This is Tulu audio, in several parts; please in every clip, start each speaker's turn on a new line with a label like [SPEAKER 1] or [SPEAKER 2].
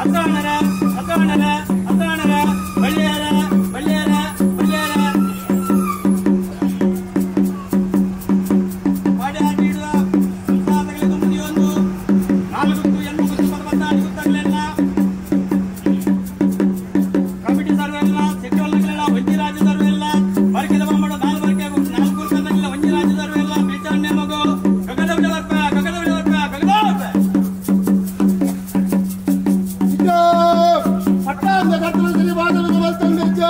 [SPEAKER 1] ಅತ್ತಾಣರ ಅತ್ತಾಣರ ಅತ್ತಾಣರ ಬಳ್ಳಿಯಾರ ಬಳ್ಳಿಯಾರ ಬಳ್ಳಿಯಾರ ಪಾಡ್ಯಾಟಿಡುವ ಸಂಸಾರಗಳಿಗೆ ಮುಗಿಯೊಂದು ನಾಲ್ಕು ಎನ್ನು ಗುತ್ತು ಪದಬತ್ತಾಡಿ ಗುತ್ತಗಳೆಲ್ಲ ಕಮಿಟಿ ಸರ್ವೆಲ್ಲ ಸೆಕ್ಯೂರ್ಗಳೆಲ್ಲ ಒಂಜಿ ರಾಜ್ಯ ಸರ್ವೆಲ್ಲ ಬರಕೆದ ಬೊಮ್ಮಡು ನಾಲ್ಕು ಬರಕೆ ನಾಲ್ಕು ಗುತ್ತಗಳೆಲ್ಲ ಒಂಜಿ ರಾಜ್ಯ ಸರ್ವೆಲ್ಲ ಬೀಚಣ್ಣೆ ಮಗು ಗಗದ ಬಿಡವರ್ಪ ಗಗದ ಬಿಡವರ್ಪ ಗಗದ
[SPEAKER 2] ಪಟ್ಟಾಂಧ ಕರ್ತಲು ಶ್ರೀ ಬಾಧವಿಗೆ ಬಲ್ತಂಬಿಜ್ಜ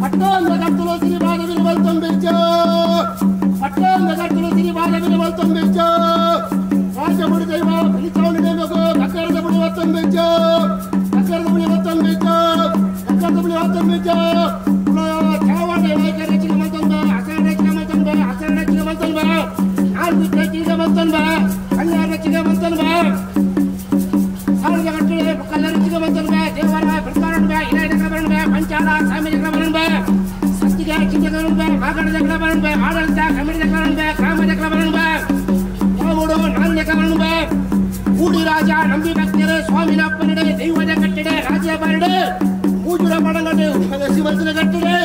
[SPEAKER 2] ಪಟ್ಟಾಂಧ ಕರ್ತಲು ಶ್ರೀ ಬಾಧವಿಗೆ ಬಲ್ತಂಬಿಜ್ಜ ಪಟ್ಟಾಂಧ ಕರ್ತಲು ಶ್ರೀ ಬಾಧವಿಗೆ ಬಲ್ತಂಬಿಜ್ಜ ರಾಜ್ಯಮುಡಿ ದೈವ ಬಿಳಿಚಾವಣಿ ನೇಮಕು ಕಕ್ಕರದ ಬುಡಿ ಒತ್ತಂಬಿಜ್ಜ ಕಕ್ಕರದ ಬುಡಿ ಒತ್ತಂಬಿಜ್ಜ ಕಕ್ಕರದ ಬುಡಿ ಒತ್ತಂಬಿಜ್ಜ ಚಾವಣಿ ನಾಯಕ ರಚಿಗೆ ಮಲ್ತಂಬ ಹಸರ ರಚಿಗೆ ಮಲ್ತಂಬ ಹಸರ ರಚಿಗೆ ಮಲ್ತಂಬ ನಾಲ್ಕು ರಚಿಗೆ ಮಲ್ತಂಬ ಕಲ್ಯಾಣ ರಚಿಗೆ ಮಲ್ತಂಬ ಸಾವಿರದ ಕಟ್ಟಡೆ ಕಲ್ಲರಚಿಗೆ ಬಂತನ್ಬೆ ದೇವರ ಬಿಡ್ತಾರಣ್ಬೆ ಇಲಾಖೆ ಬರಣ್ಬೆ ಪಂಚಾಲ ಸ್ವಾಮಿ ಬರಣ್ಬೆ ಸತ್ತಿಗೆ ಚಿಂತೆಗರಣ್ಬೆ ಮಾಗಡದ ಬರಣ್ಬೆ ಆಡಳಿತ ಕಮಿಟಿ ಬರಣ್ಬೆ ಗ್ರಾಮದ ಬರಣ್ಬೆ ಯಾವಡು ನಾಣ್ಯ ಬರಣ್ಬೆ ಕೂಡಿ ರಾಜ ನಂಬಿ ಭಕ್ತರು ಸ್ವಾಮಿನಪ್ಪನಡೆ ದೈವದ ಕಟ್ಟಡೆ ರಾಜ ಬರಡೆ ಮೂಜುರ ಪಡಂಗಡೆ ಶಿವಲ್ಸಿನ ಕಟ್ಟಡೆ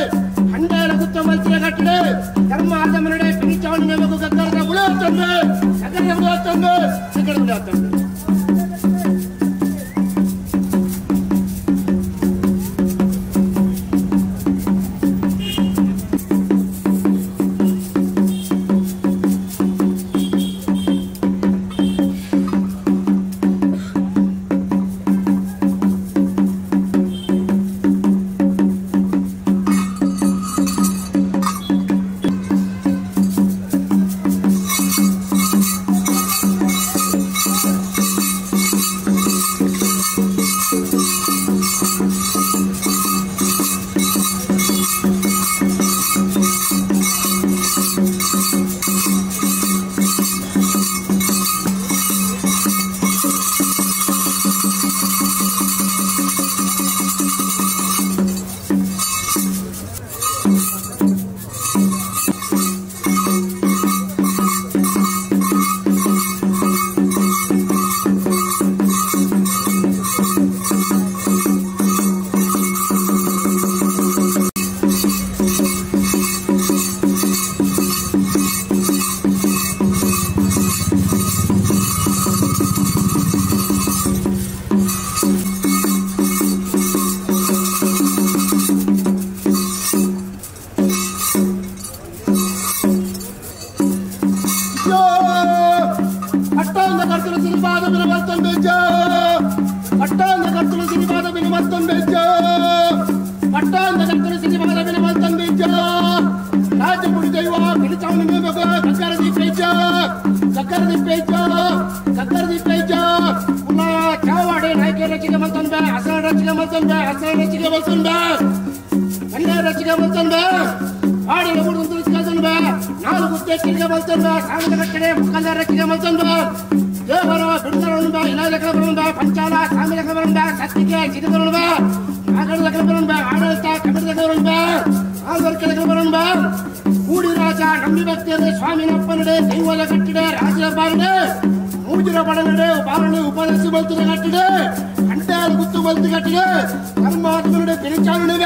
[SPEAKER 2] ಹಂಡೇಲ ಗುತ್ತ ಮಲ್ಸಿನ ಕಟ್ಟಡೆ ಧರ್ಮ ಆದಮನಡೆ ಪಿರಿಚಾವಣಿ ನೇಮಕು ಕಕ್ಕರದ ಉಳತ್ತಂಬೆ ಸಕರದ ಉಳತ್ತಂಬೆ ಸಕರದ ಉಳತ್ತಂಬೆ ಪಟ್ಟಾಂಧ ಕರ್ತಲು ಸಿರಿಪಾದ ಬಿನಿಮತ್ತೊಂಬೆಜ್ಜ ಪಟ್ಟಾಂಧ ಕರ್ತಲು ಸಿರಿಪಾದ ಬಿನಿಮತ್ತೊಂಬೆಜ್ಜ ರಾಜಪುಡಿ ದೈವ ಬಿಳಿಚಾವಣಿ ನೇಮಕ ಕಕ್ಕರ ದೀಪೇಜ್ಜ ಕಕ್ಕರ ದೀಪೇಜ್ಜ ಕಕ್ಕರ ದೀಪೇಜ್ಜ ಪುನಃ ಚಾವಾಡೆ ನಾಯಕ ರಚಿಗೆ ಮಲ್ತೊಂಬೆ ಹಸರ ರಚಿಗೆ ಮಲ್ತೊಂಬೆ ಹಸರ ರಚಿಗೆ ಮಲ್ತೊಂಬೆ ಕಣ್ಣ ರಚಿಗೆ ಮಲ್ತೊಂಬೆ ಆಡಿನ ಮೂರು ಕಲ್ತೊಂಬೆ ನಾಲ್ಕು ಚಿಲ್ಗೆ ಮಲ್ತೊಂಬೆ ಸಾವಿರದ ಕಟ್ಟಡೆ ಮುಕ್ಕಲ್ಲ ರಚಿಗೆ ಮಲ್ತೊಂಬೆ ದೇವರ ಬಿಡ್ತಾರೊಂಬ ಇಲಾಖೆ ಬರೋಣ ಪಂಚಾಲ ಸ್ವಾಮಿ ಲಕ್ಷ ಬರೋಣ ಸತ್ತಿಗೆ ಚಿಕ್ಕ ಬರೋಣ ಆಗಡ ಲಕ್ಷ ಬರೋಣ ಆಡಳಿತ ಕಮಿಟಿ ಬರೋಣ ಆಳ್ವರ್ಕೆ ಲಕ್ಷ ಬರೋಣ ಕೂಡಿ ರಾಜ ನಂಬಿ ಭಕ್ತಿಯರು ಸ್ವಾಮಿನಪ್ಪನಡೆ ದೈವದ ಕಟ್ಟಿಡೆ ರಾಜ ಬಾರಡೆ ಮೂಜುರ ಬಡನಡೆ ಬಾರಣ ಉಪದೇಶ ಬಲ್ತದ ಕಟ್ಟಿಡೆ ಕಂಟಾಲ ಗುತ್ತು ಬಲ್ತು ಕಟ್ಟಿಡೆ ಧರ್ಮಾತ್ಮನಡೆ ಪಿರಿಚಾರಣೆ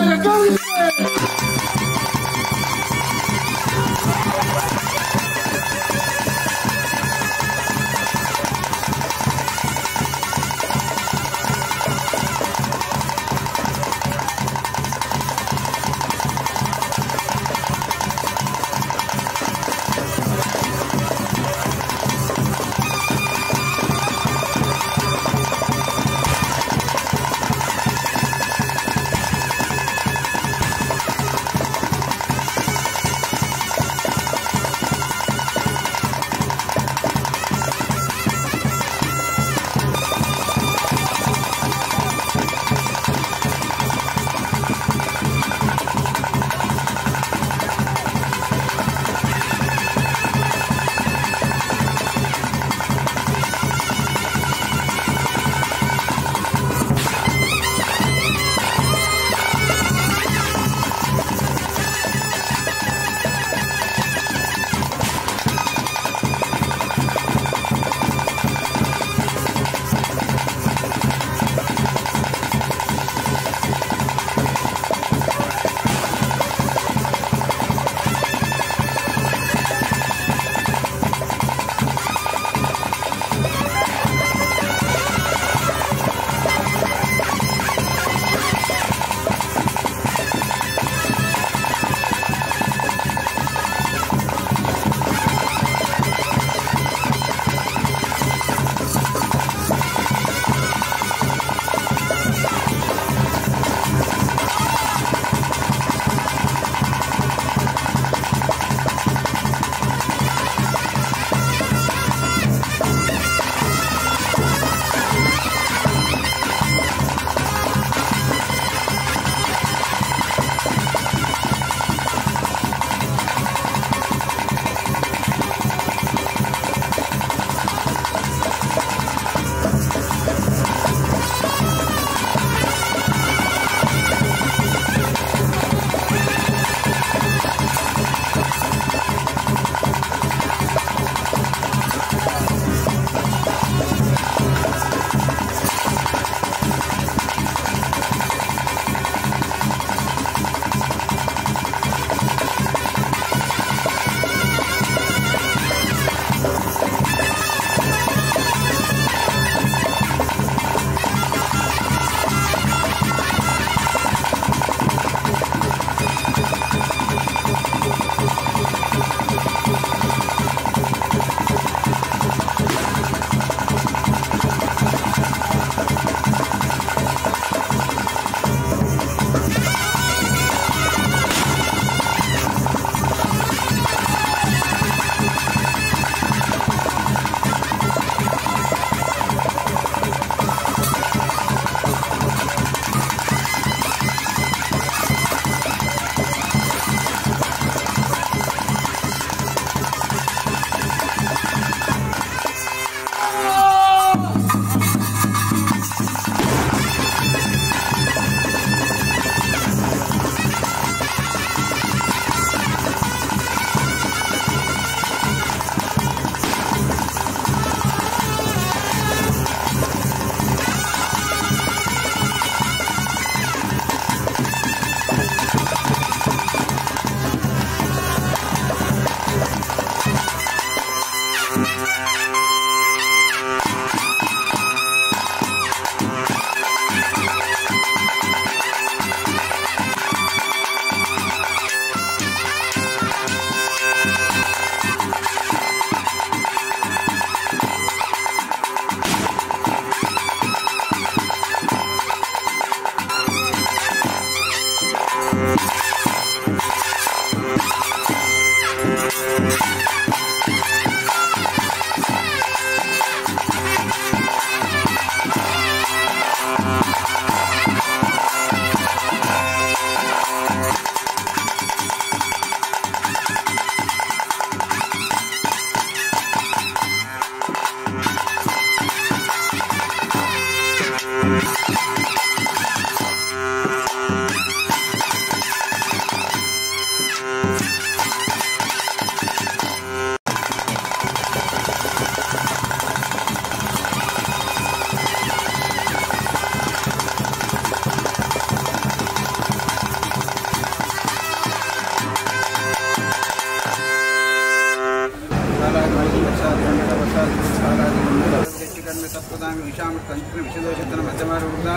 [SPEAKER 3] ವೃದ್ಧ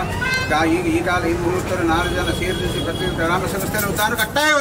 [SPEAKER 3] ಈಗ ಈ ಕಾಲ ಈ ಮುಹೂರ್ತರು 4 ಜನ ಸೇರಿಸಿ ಪ್ರತಿ ಗ್ರಾಮ ಸಂಸ್ಥೆ ಉದ್ಧಾರ ಕಟ್ಟಾಯ.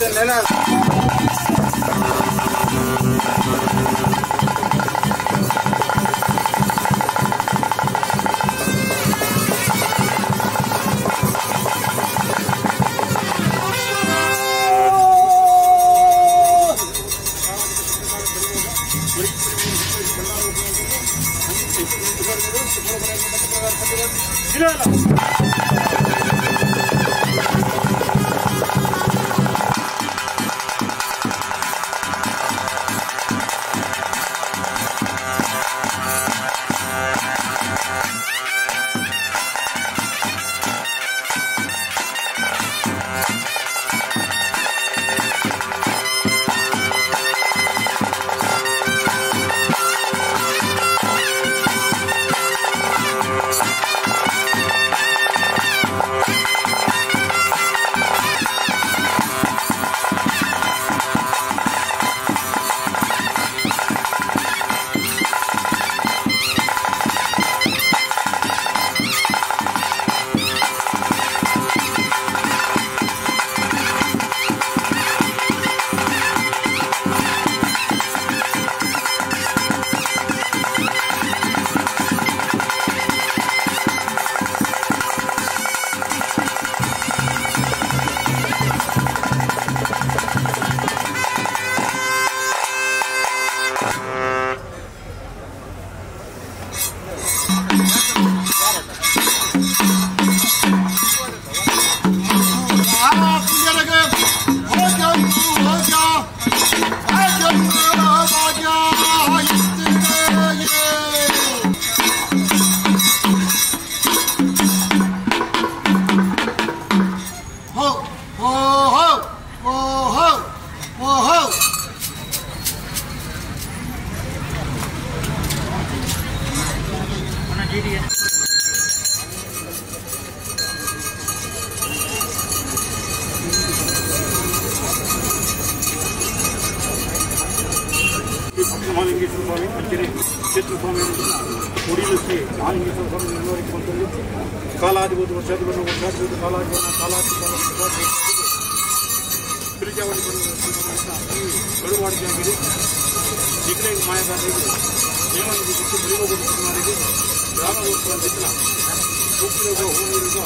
[SPEAKER 3] ನೆಲ
[SPEAKER 1] ಮಹಾಲಿಂಗೇಶ್ವರ ಸ್ವಾಮಿ ಅಂಚನೆ ಕ್ಷೇತ್ರ ಸ್ವಾಮಿ ಉಡಿಲು ಶ್ರೀ ಮಹಾಲಿಂಗೇಶ್ವರ ಸ್ವಾಮಿ ನೆರವೇರಿಕೆ ಬಂತದ್ದು ಕಾಲಾಧಿಪತಿ ವರ್ಷಾಧಿಪತಿ ವರ್ಷಾಧಿಪತಿ ಕಾಲಾಧಿಪತಿ ಕಾಲಾಧಿಪತಿ ತಿರುಜಾವಳಿ ಈ ಗಡುವಾಡಿಯಾಗಿದೆ ನಿಖಲೆ ಮಾಯಗಾರರಿಗೆ ನೇಮನಿಗೆ ಬಿಟ್ಟು ಬಲಿಗೋಗುತ್ತಿಗೆ ಗ್ರಾಮಗೋಸ್ಕರ ದಿನ ಸೂಕ್ತಿರೋಗ ಹೂವಿರೋಗ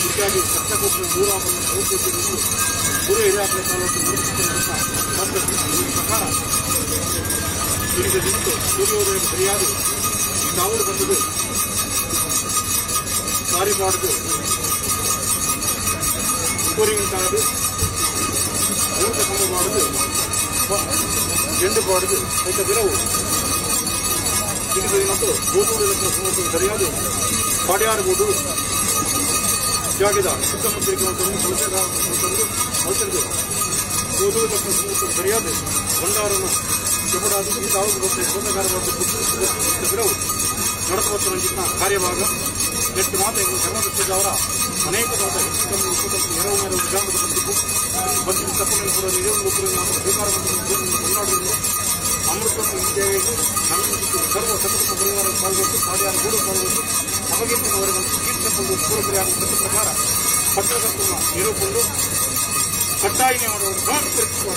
[SPEAKER 1] ಇತ್ಯಾದಿ ಸಪ್ತಕೋಪನ ದೂರಾಪನ್ನು ಪೂರ್ತಿಸಿರುವುದು ಗುರು ಹಿರಿಯಾಕಲ ತಾಲೂಕು ಮುರುಘ ಪದ್ಧತಿ ಪ್ರಕಾರ ಈಗ ನಿಂತು ಸೂರ್ಯೋದಯ ಸರಿಯಾಗಿ ತಾವು ಬಂದದ್ದು ಸಾರಿ ಮಾಡುದು ಕೋರಿಗಿಂತಾದು ಊಟ ಕಂಬ ಮಾಡುದು ಚೆಂಡು ಮಾಡುದು ಐತ ದಿನವು ಹಿಡಿದು ಮತ್ತು ಗೋಟೂರು ಸರಿಯಾದ ಪಾಡ್ಯಾರಬಹುದು ಜಾಗದ ಸುತ್ತಮುತ್ತಲಿಗೆ ಒಂದು ಮಲ್ತಿರುದು ಗೋಧೂರು ಸರಿಯಾದ ಭಂಡಾರನ್ನು ಜಪಡಾದ ತಾವು ಬಿರವು ನಡೆಸುವ ಕಾರ್ಯಭಾಗ ನೆಟ್ಟು ಮಾತೆ ಸರ್ವದಕ್ಷದವರ ಅನೇಕ ಹೆಚ್ಚು ಕಮ್ಮಿ ಎರವು ಮೇರವು ಗ್ರಾಮದ ಬಂದಿದ್ದು ಬಂದಿದ್ದು ತಪ್ಪನ್ನು ಕೂಡ ನಿಜವನ್ನು ಸ್ವೀಕಾರ ಕೊಂಡಾಡುವುದು ಅಮೃತವನ್ನು ವಿದ್ಯೆಗೆ ನಮ್ಮ ಸರ್ವ ಸಕುಟುಂಬ ಪರಿವಾರ ಪಾಲ್ಗೊಟ್ಟು ಪಾಡ್ಯಾರ ಗೂಡು ಪಾಲ್ಗೊಟ್ಟು ನಮಗಿಂತವರೆಗೆ ಕೀರ್ತಕೊಂಡು ಪೂರ್ವಪರಿಯಾಗುವ ಪ್ರಕಾರ ಪಟ್ಟಕರ್ತನ ನಿರೂಪಂಡು ಕಟ್ಟಾಯಿನೇ ಮಾಡುವರು ನಮಸ್ಕರಿಸುವ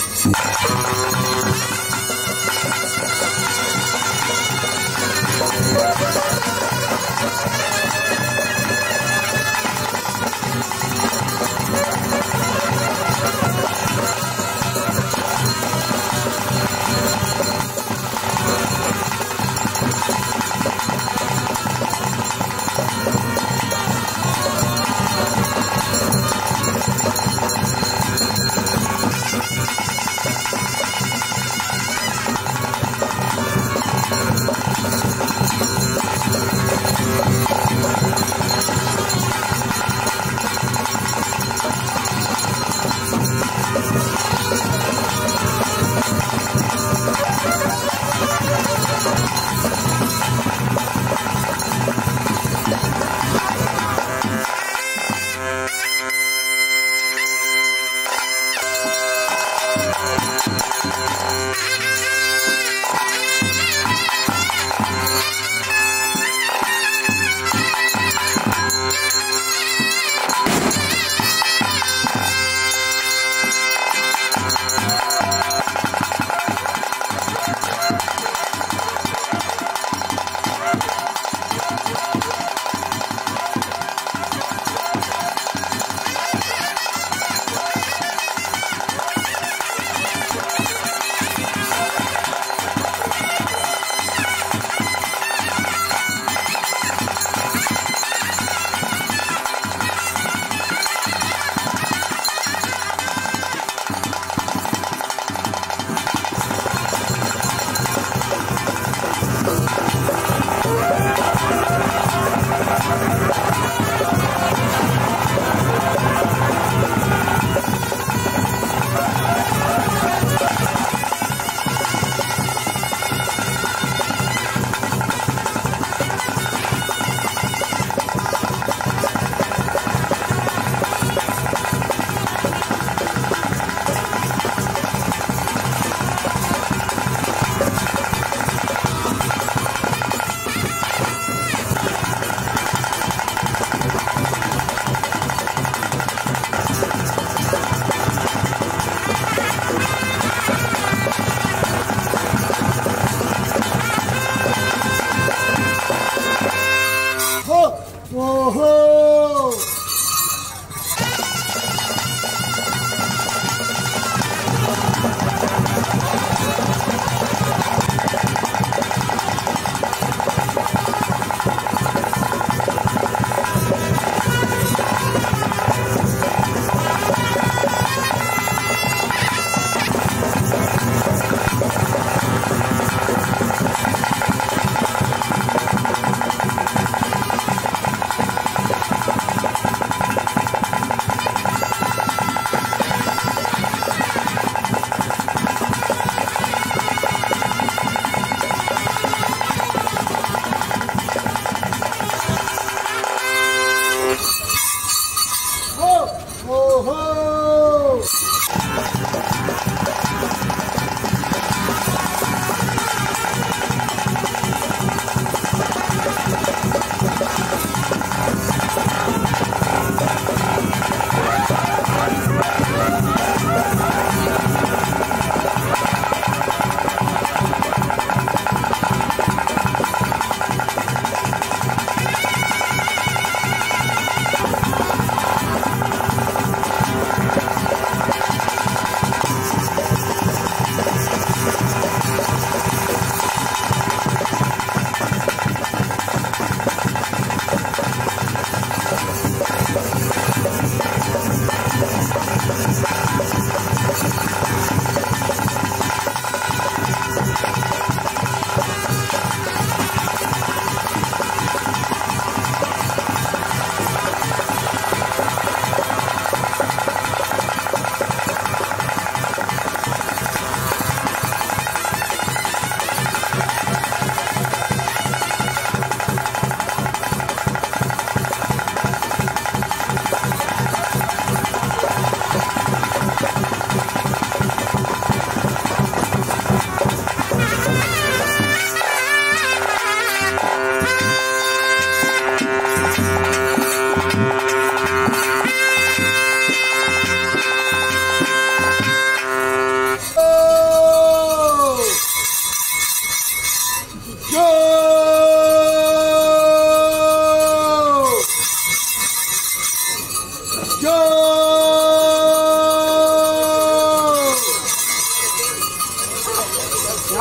[SPEAKER 4] Thank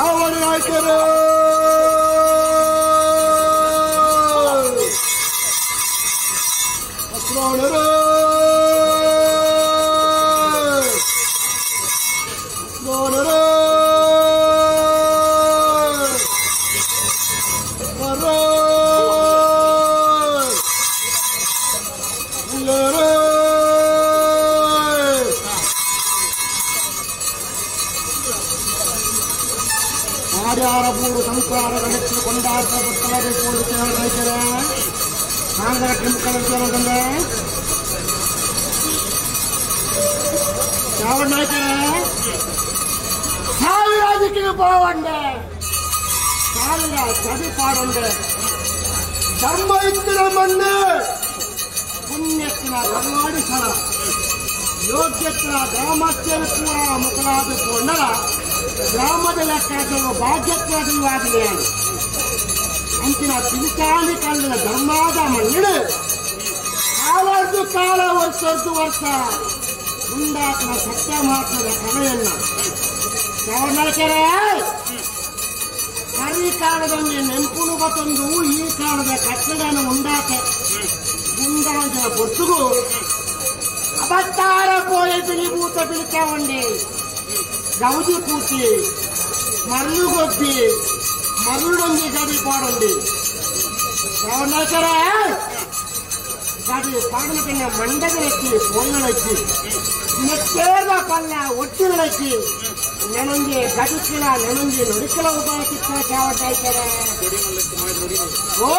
[SPEAKER 2] ಚಾವಡಿ ನಾಯ್ಕರು ಲಕ್ಷ್ಮಣರು ಲಕ್ಷ್ಮಣರು ಆರ್ಯಾರಬೂರು ಸಂಸಾರ ನಡೆಸಿ ಕೊಂಡಾಡಪಟ್ಟರೆ ಪೋಲಿಕೆ ಸಾವಿರಾದಿಕ್ಕೆ ಪೋವಂಡೆ ಸಾವಿರ ಚದಿ ಪಾಡೊಂಡೆ ಧರ್ಮ ಇತ್ತಿನ ಮಣ್ಣು ಪುಣ್ಯತ್ತಿನ ಕರ್ನಾಡಿ ಸಲ ಯೋಗ್ಯತ್ತಿನ ಗ್ರಾಮಸ್ಥರು ಕೂಡ ಮುಖಲಾದ ಕೊಂಡರ ಗ್ರಾಮದ ಲೆಕ್ಕಾಚಾರ ಭಾಗ್ಯತ್ವಾಗಲಿ ಅಂತಿನ ತಿರುಚಾಲಿ ಕಲ್ಲಿನ ಧರ್ಮಾದ ಮಣ್ಣಿಡು ಕಾಲದ್ದು ಕಾಲ ವರ್ಷದ್ದು ವರ್ಷ ಮುಂದಾಕನ ಸತ್ಯ ಮಹಾತ್ಮದ ಕಲೆಯನ್ನ ಕರಿ ಕಾಲದಲ್ಲಿ ನೆಂಪುನು ತಂದು ಈ ಕಾಲದ ಕಟ್ಟಡನ ಉಂಡಾಕೆ ಉಂಡಾಂಚಿನ ಪೊರ್ತುಗು ಅಬತ್ತಾರ ಪೋಯ ಬಿಳಿಭೂತ ಬಿಳಿಚಾವಂಡಿ ಗೌಜಿ ಕೂತಿ ಮರಳು ಗೊಬ್ಬಿ ಮರಳುಡೊಂದಿ ಗಡಿ ಪಾಡೊಂಡಿ ಗಡಿ ಪಾಡನ ಮಂಡಗಲಕ್ಕಿ ಪೋಯಳಕ್ಕಿ ನೆತ್ತೇದ ಪಲ್ಲ ಒಟ್ಟಿಗಳಕ್ಕಿ ನೆನಂಜಿ ಗಡಿಕಿಲ ನೆನಂಜಿ ನುಡಿಕಲ ಉಪಾಯ ಚಾವಟಾಯ್ತಾರೆ ಓ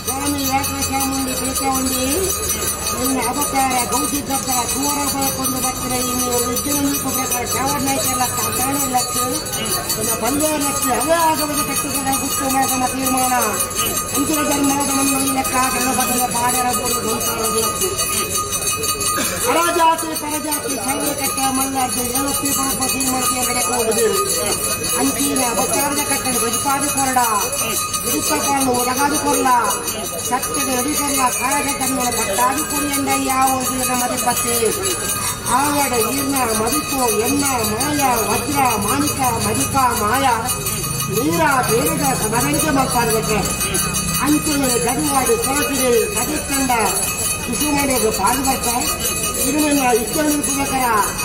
[SPEAKER 2] ಸ್ವಾಮಿ ಯಾತ್ರ ಚಾಮುಂಡಿ ಬೇಕಾವಂಡಿ ನಿನ್ನ ಅವತಾರ ಗೌಜಿ ಗಬ್ಬ ಕುವರ ಬಯಕೊಂಡು ಬರ್ತಾರೆ ಇನ್ನು ವಿದ್ಯೆ ಪ್ರಕಾರ ಚಾವಡ್ನಾಯ್ಕ ಲಕ್ಷ ತಾಣ ಲಕ್ಷ ನನ್ನ ಬಂದೇ ಲಕ್ಷ ಅವೇ ಆಗದ ಕಟ್ಟುಗಳ ಗುಟ್ಟು ಮಾತನ ತೀರ್ಮಾನ ಅಂತಿಮ ಧರ್ಮದ ನಮ್ಮ ಲೆಕ್ಕ ಗಣಪತಿಯ ಪಾಡ್ಯರ ಬೋಡು ಪರಜಾತಿ ಪರಜಾತಿ ಸರ್ವ ಕಟ್ಟ ಮಲ್ಲಾರ್ದು ಏಳತ್ತಿ ಪರಪ ತೀರ್ಮಾನಕ್ಕೆ ನಡೆಕೋಗುದಿರು ಅಂಚಿನ ಅವತಾರದ ಕಟ್ಟಡ ಬಜಿಪಾದು ಕೊರಡ ಇಡುತ್ತಪಾಲು ಒರಗಾದು ಕೊರಲ ಸತ್ಯದ ನಡಿಕೊರಲ ಕಾಯದ ಕನ್ನಡ ಪಟ್ಟಾದು ಕುರಿಯಂಡ ಯಾವ ಮದಿಪತ್ತಿ ಆವಡ ಈರ್ಣ ಮದಿಪು ಎನ್ನ ಮಾಯ ವಜ್ರ ಮಾಣಿಕ ಮದಿಕ ಮಾಯ ನೀರ ಬೇರೆದ ಸಮರಂಜೆ ಮಲ್ಪಾರ್ಬೇಕು ಅಂಚಿನ ಗಡಿವಾಡಿ ಸೊರಕಿರಿ ಕಡಿತಂಡ ಕೃಷಿ ಮಾಡೋದು ಪಾಲ್ಬರ್ತಾರೆ ಇದನ್ನ ಇಷ್ಟರ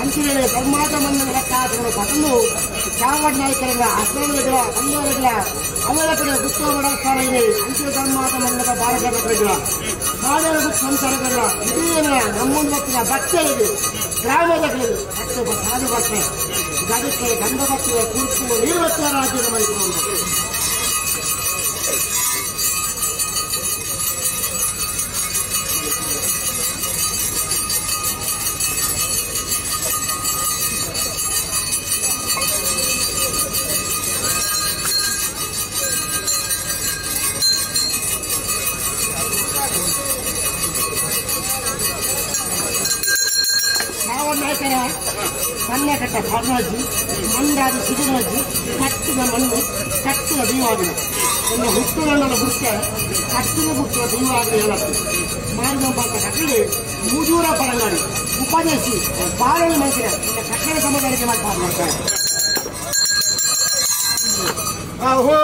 [SPEAKER 2] ಅಂಚಿನ ಧರ್ಮಾದ ಮಣ್ಣಿನ ಲೆಕ್ಕಾಚಾರಗಳು ಪಟಲು ಚಾವಡ್ ನಾಯಕರ ಅಸ್ತ್ರಗಳ ಕಲ್ಲೋರಿಗಳ ಅವರ ಕಡೆ ಗುಪ್ತ ಮಾಡಾಸ್ತಾರೆ ಅಂಚಿನ ಧರ್ಮಾದ ಮಣ್ಣದ ಭಾರತಗಳ ಮಾನವ ಸಂಸಾರಗಳ ಇಡೀ ನಮ್ಮೊಂದತ್ತಿನ ಬಟ್ಟೆಗೆ ಗ್ರಾಮದ ಬಟ್ಟೆ ಸಾಧು ಬಟ್ಟೆ ಗದಕ್ಕೆ ಗಂಧ ಬಟ್ಟೆ ಕುರ್ತು ನೀರು ಬಟ್ಟೆ ರಾಜ್ಯದ ಮೈಸೂರು ಸಣ್ಣ ಕಟ್ಟ ಫಾರ್ಮಾಜಿ ಮಂಡಾದ ಸಿಗುರಾಜಿ ಕಟ್ಟಿದ ಮಣ್ಣು ಕಟ್ಟಿದ ದೈವಾಗಲಿ ಒಂದು ಹುಟ್ಟುಗಣ್ಣನ ಗುಟ್ಟ ಕಟ್ಟಿದ ಗುಟ್ಟ ದೈವಾಗಲಿ ಹೇಳತ್ತೆ ಮಾರಿದಂಬ ಕಟ್ಟಡಿ ಮುಜೂರ ಪರಂಗಾಡಿ ಉಪದೇಶಿ ಬಾರಣ ಮಂತ್ರ ಕಟ್ಟಡ ಸಮುದಾಯಕ್ಕೆ ಮಾಡಿ ಮಾಡ್ತಾರೆ. ಅಹೋ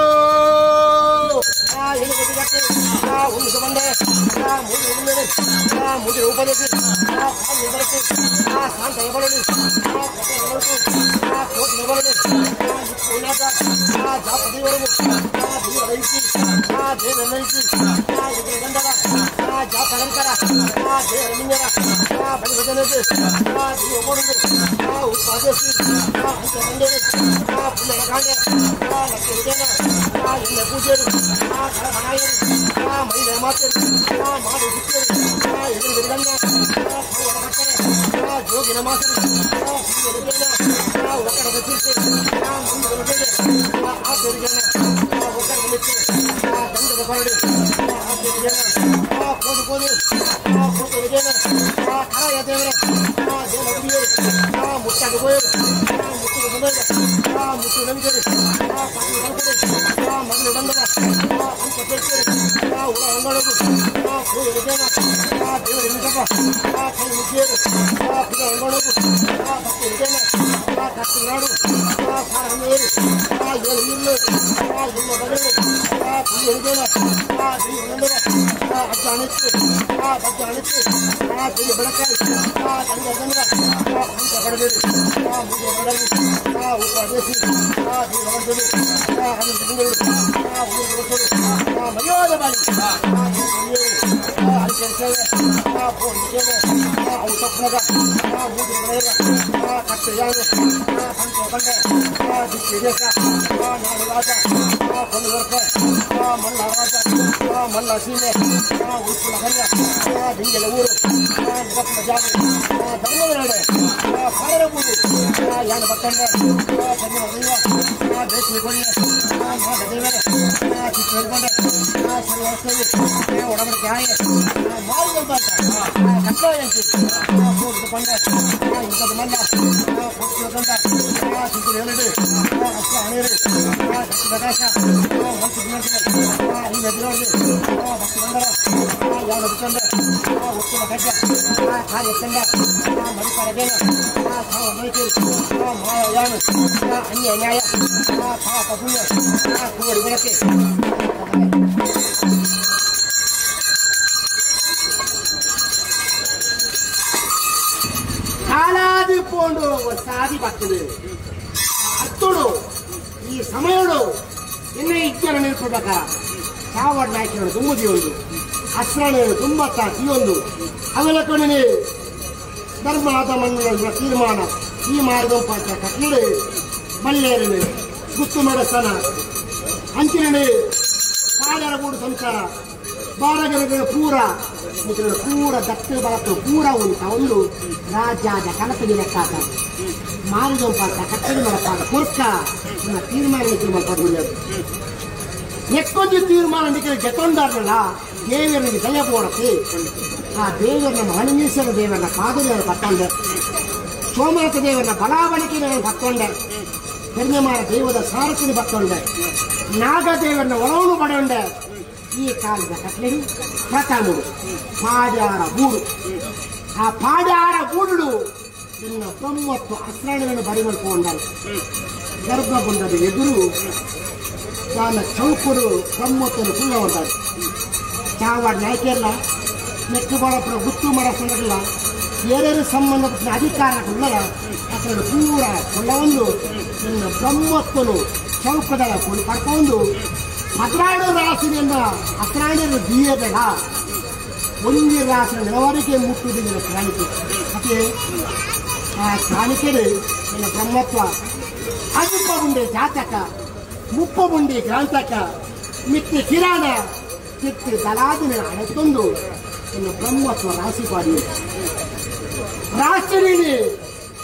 [SPEAKER 2] ಕಾಲಾದಿ ಪೋಂಡು ಸಾದಿ ಬರ್ತದೆ ಅತ್ತೋಡು ಈ ಸಮಯಡು ಇನ್ನೇ ಇಜ್ಜನ ನಿಲ್ಕೊಬೇಕ ಚಾವಡ್ ನಾಯಕರು ತುಂಬುದಿ ಒಂದು ಅಸ್ರಾಣಿ ತುಂಬತ್ತ ಒಂದು ಅವೆಲ್ಲ ಕೊನೆ ಧರ್ಮ ಆದ ಮಣ್ಣಿನ ತೀರ್ಮಾನ ಈ ಮಾರ್ಗಂಪಾಟ ಕಟ್ಲಡೆ ಬಲ್ಲೇರನೆ ಗುತ್ತು ಮಡಸನ ಅಂಚಿನಡೆ ಪಾಡರಗೂಡು ಸಂಸಾರ ಬಾರಗನಗಳ ಪೂರ ಪೂರ ದತ್ತ ಬಾತು ಪೂರ ಉಂಟ ಒಂದು ರಾಜ್ಯದ ಕನಸಿಗೆ ಲೆಕ್ಕಾಟ ಮಾರಿದೊಂಪಾಟ ಕಟ್ಟಡಿ ಮಾಡಪ್ಪಾದ ಕೊರ್ಕ ನಿಮ್ಮ ತೀರ್ಮಾನ ಮಲ್ಪಾದ ಎಕ್ಕೊಂದು ತೀರ್ಮಾನ ಗೆತ್ತೊಂಡಾರಲ್ಲ ದೇವರಿಗೆ ದಯ ಬೋಡಕ್ಕೆ ಆ ದೇವರನ್ನ ಮಹಣೀಶ್ವರ ದೇವರನ್ನ ಪಾದದೇವರ ಪತ್ತೊಂಡೆ ಸೋಮನಾಥ ದೇವರನ್ನ ಬಲಾವಣಿಕೆ ಪತ್ತೊಂಡೆ ಪೆರ್ಮೆಮಾರ ದೈವದ ಸಾರಥಿನ ಪತ್ತೊಂಡೆ ನಾಗದೇವರನ್ನ ಒಳವನು ಪಡೆಯೊಂಡೆ ಈ ಕಾಲದ ಕಟ್ಲೆಡು ಪ್ರಥಮುಡು ಪಾಡ್ಯಾರ ಗೂಡು ಆ ಪಾಡ್ಯಾರ ಗೂಡು ಇನ್ನು ತೊಂಬತ್ತು ಅಸ್ರಾಣಿಗಳನ್ನು ಬರಿ ಮಾಡಿಕೊಂಡರು ಗರ್ಭಗುಂಡದ ಎದುರು ತಾನ ಚೌಕರು ಬ್ರಹ್ಮತ್ವನು ಕುಳ್ಳವಂದರು ಚಾವಾಡ ನಾಯಕಿಯಲ್ಲ ಮೆಕ್ಕುಬಾಳಪ್ಪನ ಗುತ್ತು ಮರಸಂದ್ರಲ್ಲ ಏರೇರು ಸಂಬಂಧಪಟ್ಟ ಅಧಿಕಾರಗುಳ್ಳರ ಅದನ್ನು ಪೂರ ಕೊಳ್ಳವನ್ನು ನಿನ್ನ ಬ್ರಹ್ಮತ್ವನು ಚೌಕದ ಪಡ್ಕೊಂಡು 12 ರಾಸಿನಿಂದ ಅಸ್ರಾಣಿಯನ್ನು ದೀಯಬೇಡ ಒಂದು ರಾಸಿನ ನೆಲವರೆಗೆ ಮುಟ್ಟುವುದಿಲ್ಲ ಕಾಣಿಕೆ ಮತ್ತೆ ಆ ಕಾಣಿಕೆಗೆ ನಿನ್ನ ಬ್ರಹ್ಮತ್ವ ಅದುಪ್ಪ ಉಂಡೆ ಜಾತಕ ಮುಪ್ಪ ಉಂಡೆ ಗ್ರಾಂತಕ ಮಿತ್ತಿ ಕಿರಾಣ ತಿತ್ತಿ ದಲಾದಿನ ಅಣೆತೊಂದು ನಿನ್ನ ಬ್ರಹ್ಮತ್ವ ರಾಶಿ ಪಾಡಿ ರಾಶಿನಿ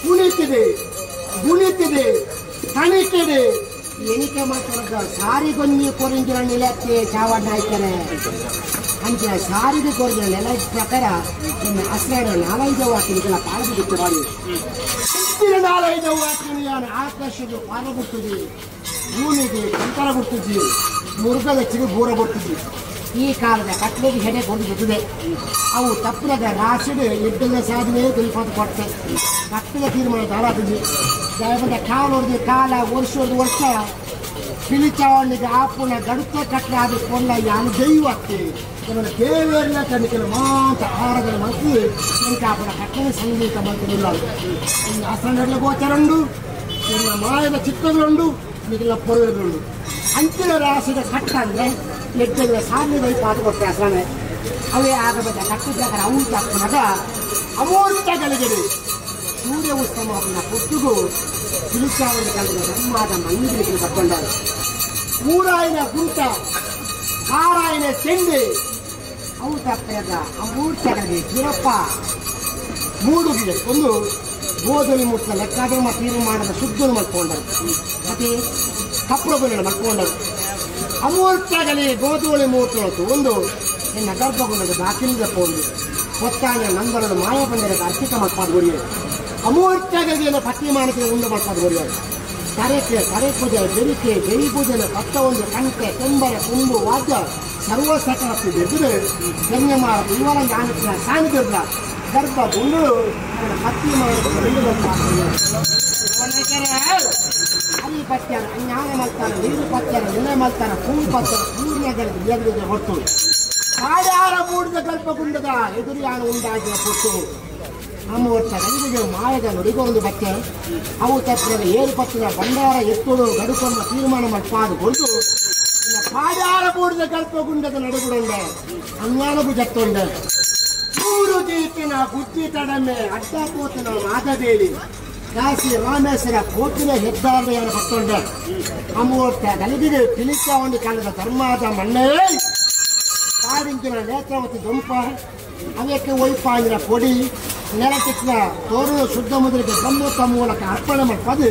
[SPEAKER 2] ಕುಣಿತಿದೆ ಗುಣಿತಿದೆ ತಣಿತಿದೆ ಎಣಿಕೆ ಮಾತ್ರ ಸಾರಿಗೊಂದು ಕೊರಿಂಜಿನ ನೆಲಕ್ಕೆ ಚಾವಣ್ಣ ಹಾಕ್ತಾರೆ ಅಂಚಿನ ಸಾರಿಗೆ ಕೊರಿಂಜಿನ ನೆಲ ಪ್ರಕಾರ ನಿಮ್ಮ ಅಸ್ರಾಡ ನಾಲೈದು ವಾಕಿನಿಗೆಲ್ಲ ಪಾಲದು ಬಿಟ್ಟು ಮಾಡಿ ನಾಲೈದು ವಾಕಿನ ಆಕಾಶದ ಪಾಲ ಬಿಡ್ತದೆ ಭೂಮಿಗೆ ಕಂತರ ಬಿಡ್ತಿದ್ವಿ ಮುರುಗದ ಚಿರು ಬೂರ ಬಿಡ್ತಿದ್ವಿ ಈ ಕಾಲದ ಕಟ್ಲೆಗೆ ಹೆಡೆ ಕೊಂಡು ಬಿಟ್ಟಿದೆ ಅವು ತಪ್ಪಿದ ರಾಶಿಡು ಎಡ್ಡದ ಸಾಧನೆ ತಿಳಿಪಾದ ಕೊಟ್ಟೆ ಕಟ್ಟದ ತೀರ್ಮಾನ ದಾರಾತಿದ್ವಿ ಬಂದ ಕಾಲ ಹೊಡೆದು ಕಾಲ ವರ್ಷ ಹೊಡೆದು ವರ್ಷ ಪಿಲಿಚಾವಣಿಗೆ ಆಪುಣ ಗಡುತ್ತ ಕಟ್ಟಲೆ ಆದ ಕೊಂಡ ಯಾನು ದೈವಕ್ಕೆ ದೇವರೆಲ್ಲ ತನಿಖೆ ಮಾತ್ರ ಆಹಾರಗಳ ಮತ್ತು ಎಂತ ಆಪುಣ ಕಟ್ಟಲೆ ಸಂಗೀತ ಮಂತ್ರವಿಲ್ಲ ಅಸಂಡರ್ಲ ಗೋಚರಂಡು ಇನ್ನು ಮಾಯದ ಚಿಕ್ಕದುಂಡು ಮಿಗಿಲ ಪೊರಳುಂಡು ಅಂಚಿನ ರಾಶಿದ ಕಟ್ಟ ಅಂದರೆ ಎಡ್ಡದ ಸಾಧನೆ ಬೈ ಪಾಠ ಕೊಟ್ಟೆ ಅಸರಣೆ ಅವೇ ಆಗಬೇಕ ಕಟ್ಟಿದ್ದಾಗ ಅವು ತಪ್ಪನಾಗ ಅಮೂರ್ತ ಗಳಿಗೆಡು ಸೂರ್ಯ ಉತ್ತಮವಾದ ಪೊತ್ತುಗು ತಿರುಚಾವಳಿ ಕಳೆದ ಬ್ರಹ್ಮಾದ ಮಂದಿರಕ್ಕೆ ತಕ್ಕೊಂಡರು ಊರಾಯಿನ ಗುಂಟ ಕಾರಾಯಿನ ಚೆಂಡೆ ಅವು ತಪ್ಪದ ಅಮೂರ್ತಗಳಿಗೆ ಕಿರಪ್ಪ ಮೂಡುಗಿದೆ ಒಂದು ಬೋಧನೆ ಮುಟ್ಟ ಲೆಕ್ಕಾಧರ್ಮ ತೀರ್ಮಾನದ ಶುದ್ಧನು ಮಾಡ್ಕೊಂಡರು ಮತ್ತೆ ಕಪ್ರಬನ್ನು ಮಾಡ್ಕೊಂಡರು ಅಮೂರ್ತಗಲಿ ಗೋಧೂಳಿ ಮೂರ್ತೊಳತು ಒಂದು ನಿನ್ನ ಗರ್ಭಗುಂಡದ ಬಾಕಿಲಿಗೆ ಪೋಂದು ಹೊತ್ತಾನೆ ನಂದರನ್ನು ಮಾಯ ಬಂದರೆ ಅರ್ಪಿತ ಮಾಡ್ಪಾದ ಗುರಿಯರು ಅಮೂರ್ತಗಳಿಗೆ ಪಟ್ಟಿ ಮಾನಕ್ಕೆ ಉಂಡು ಮಾಡ್ಪಾದ ಗುರಿಯರು ತರೆಕೆ ತರೆಪೂಜೆ ಬೆರಿಕೆ ಬೆರಿ ಪೂಜೆ ಪತ್ತ ಒಂದು ಕಣಕೆ ಕೆಂಬರ ಕೊಂಬು ವಾದ್ಯ ಸರ್ವ ಸಕಲತ್ತು ಬೆದುರು ಗಣ್ಯಮಾರ ಇವರ ಜ್ಞಾನಕ್ಕೆ ಸಾನ್ನಿಧ್ಯ ಗರ್ಭ ಗುಂಡು ಪತ್ನಿ ಅಲ್ಲಿ ಪತ್ಯಾನ ಅಜ್ಞಾನ ಮಲ್ತಾನ ನೀರು ಪತ್ಯಾನ ನೆಲೆ ಮಲ್ತಾನ ಪೂ ಪತ್ಯಾನ ಪೂರ್ಣಗಳಿಗೆ ಹೊತ್ತು ಕಾಡಾರ ಮೂಡಿದ ಗರ್ಭಗುಂಡದ ಎದುರಿಯಾನ ಉಂಡಾಗಿನ ಪೊಟ್ಟು ನಮ್ಮ ಒಟ್ಟ ಗಂಡಿಗೆ ಮಾಯದ ನುಡಿಗೊಂದು ಬತ್ತೆ ಅವು ತಪ್ಪದ ಏರು ಪತ್ತಿನ ಭಂಡಾರ ಎತ್ತೋಡು ಗಡುಕನ್ನು ತೀರ್ಮಾನ ಮಾಡಿಕೊಂಡು ಪಾದಾರ ಬೂಡಿದ ಗರ್ಭಗುಂಡದ ನಡುಗುಡೊಂಡೆ ಅಜ್ಞಾನಗೂ ಜತ್ತೊಂಡೆ ಮೂರು ದೀಪಿನ ಬುದ್ಧಿ ತಡಮೆ ಅಡ್ಡ ಪೋತಿನ ಮಾದದೇವಿ ಕಾಶಿ ರಾಮೇಶ್ವರ ಕೋಟಿನ ಹೆದ್ದಾರಿಯನ್ನು ಪತ್ತೊಂಡೆ ಅಮೂರ್ತ ಗಲಿಬಿಗೆ ಪಿಲಿಚಾವಣಿ ಕಾಲದ ಧರ್ಮದ ಮಣ್ಣೇ ಕಾರಿಂಚಿನ ನೇತ್ರಾವತಿ ದೊಂಪ ಅವಕ್ಕೆ ಒಯ್ಪಾಂಗಿನ ಕೊಡಿ ನೆಲಟಿಕ್ನ ತೋರು ಶುದ್ಧ ಮುದ್ರೆಗೆ ಬ್ರಹ್ಮೋತ್ತ ಮೂಲಕ ಅರ್ಪಣೆ ಮಾಡ್ಪದು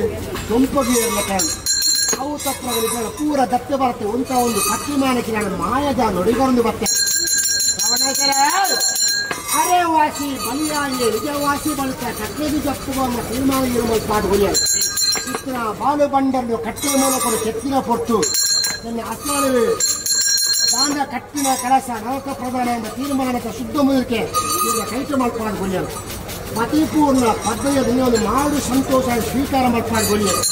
[SPEAKER 2] ದೊಂಪಗೆ ಇರ್ಲಕ ಅವು ತಪ್ಪಗಳಿಗೆ ಪೂರ ದತ್ತೆ ಬರುತ್ತೆ ಅಂತ ಒಂದು ಕಟ್ಟಿಮಾನಕ್ಕೆ ನಾನು ಮಾಯದ ನುಡಿಗೊಂಡು ಬತ್ತೆ ಅರೆ ವಾಸಿ ಬಲಿಯಾಗಿ ನಿಜವಾಸಿ ಬಳಿಕ ಕಟ್ಟೆಗೆ ಜಪ್ಪುವ ತೀರ್ಮಾನ ಇರುವ ಪಾಡು ಇತ್ತಿನ ಬಾಲು ಬಂಡನ್ನು ಕಟ್ಟೆ ಮೂಲಕ ಕೆತ್ತಿನ ಪೊಟ್ಟು ನನ್ನ ಅಸ್ಮಾನವೇ ದಾಂಡ ಕಟ್ಟಿನ ಕಲಸ ನರಕ ಪ್ರಧಾನ ಎಂಬ ತೀರ್ಮಾನದ ಶುದ್ಧ ಮುದಕ್ಕೆ ಇವರ ಕೈಟ ಮಾಡ್ಕೊಂಡು ಗೊಲಿಯರು ಪತಿಪೂರ್ಣ ಪದ್ಧತಿಯ ಒಂದು ಮಾಡು ಸಂತೋಷ ಸ್ವೀಕಾರ ಮಾಡ್ಕೊಂಡು ಗೊಲಿಯರು